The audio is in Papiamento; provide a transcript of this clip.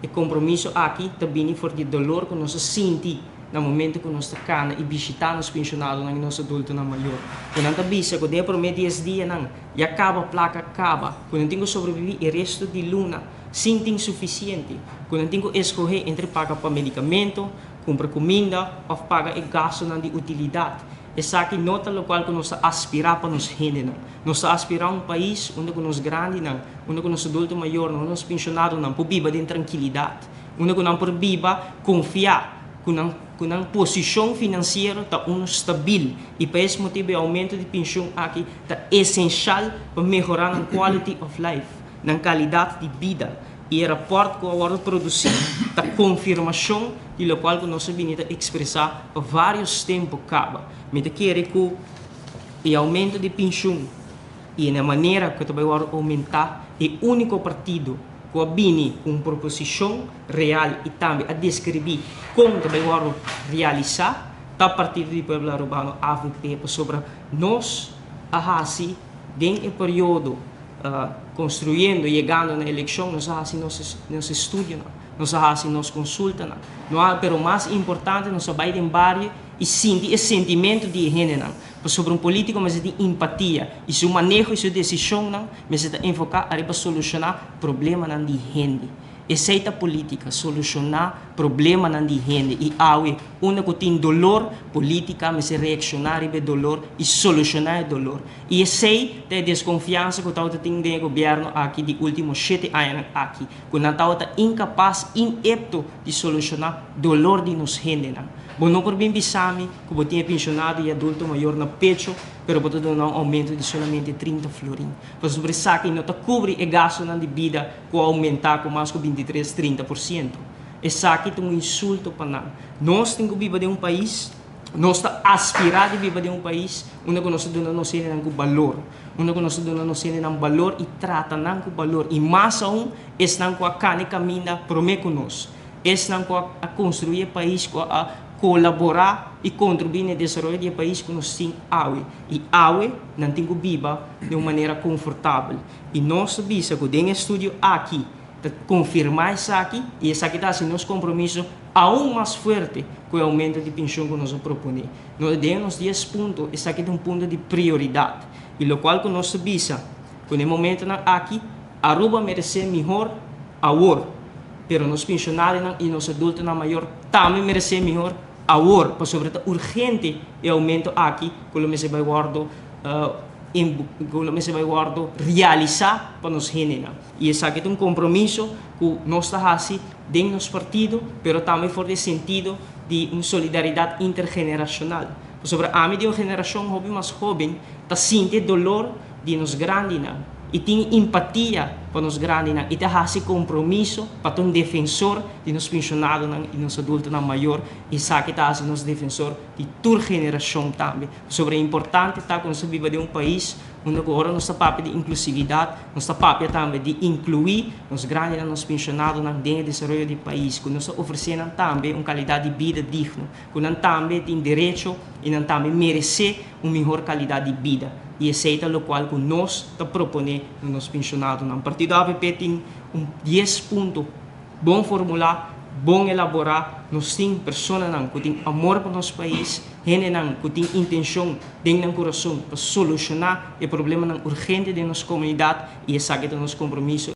E compromiso aki ta bini for di dolor cu nos a sinti na momento cu nos ta cana y bishita nos pensionadonan y nos adultonan mayor. Cu nan ta bisa cu den e prome 10 dianan ya caba placa caba, cu nan tin cu sobrevivi e resto di luna sin tin suficiente, cu nan tin cu escoge entre paga pa medicamento, cumpra cuminda of paga e gastonan di utilidad. Esaki no ta locual cu nos ta aspira pa nos hendenan. Nos ta aspira un pais unda cu nos grandinan, unda cu nos adulto mayornan, unda nos pensionadonan por biba den trankilidad, unda cu nan por biba confia cu nan posicion financiero ta uno stabil. Y pa e motibo e aumento di pensioen aki ta esencial pa mehora nan quality of life, nan calidad di bida. Y e rapport cu awor a produci ta confirmacion di locual cu nos a bin ta expresa pa varios tempo caba. Mi ta kere cu e aumento di pensioen y na manera cu tambe awor aumenta, e unico partido cu a bini cu un proposicion real y tambe a describi con tambe awor realisa ta Partido di Pueblo Arubano, AVP, pasobra nos a hasi den e periodo construyendo, yegando na eleccion, nos a hasi nos estudio, nos a hasi nos consulta, no, pero mas importante, nos a bay den bario y sinti e sentimento di hendenan. Pasobra un politico mester tin empatia y su maneho y su decisionnan mester ta enfoca pa soluciona problemanan di hende. Esey ta politica, soluciona problemanan di hende. Y awe, unda cu tin dolor, politica mester reacciona riba e dolor y soluciona e dolor. Y esey ta e desconfiansa cu ta tin den gobierno aki di ultimo 7 aña aki, cu nan ta incapas, inepto di soluciona dolor di nos hendenan. Bo no por bin bisami cu bo tin pensionado y adulto mayor na pecho, pero bo ta duna un aumento di solamente 30 florin. Pasobra esaki no ta cubri e gastonan di bida cu a aumenta cu mas cu 23, 30%. Esaki ta un insulto pa nan. Nos tin cu biba den un pais, nos ta aspira di biba den un pais unda cu nos ta duna nos hendenan balor, unda cu nos ta duna nos hendenan balor y trata nan cu balor. Y mas aun, esnan cu a cana caminda prome cu nos. Esnan cu a construi e pais, cu a colabora y contribui na desaroyo di e pais cu nos tin awe. Y awe, nan tin cu biba di un manera confortabel. Y nos bisa cu den e estudio aki, ta confirma esaki, y esaki ta haci nos compromiso aun mas fuerte cu e aumento di pensioen cu nos a propone. Nos den nos 10 punto, esaki ta un punto di prioridad. Y locual cu nos bisa, cu na momentonan aki, Aruba merece mihor awor, pero nos pensionadonan y nos adultonan mayor tambe merece mihor awor, pasobra ta urgente e aumento aki, cu lo mester bay wordo cu lo mester bay wordo realisa pa nos hendenan. Y esaki ta un compromiso cu nos ta haci den nos partido, pero tambe for di sentido di un solidaridad intergeneracional. Pasobra ami di un generacion hopi mas hoben ta sinti dolor di nos grandinan y tin empatia pa nos grandinan y ta haci compromiso pa un defensor di nos pensionadonan y nos adultonan mayor y esaki ta haci nos defensor di tur generacion tambe. Pasobra importante ta cu nos ta biba den un pais unda awor nos ta papia di inclusividad, nos ta papia tambe di inclui nos grandinan, nos pensionadonan den desaroyo di pais, cu nos ta ofrece tambe un calidad di bida digno, cu nan tambe tin derecho y nan tambe merece un mihor calidad di bida. Y esey ta locual cu nos ta propone na nos pensionadonan. Partido AVP tin un 10 punto bon formula, bon elabora, nos tin personanan cu tin amor pa nos pais, hendenan cu tin intencion den nan curason pa soluciona e problemanan urgente di nos comunidad y esaki ta nos compromiso.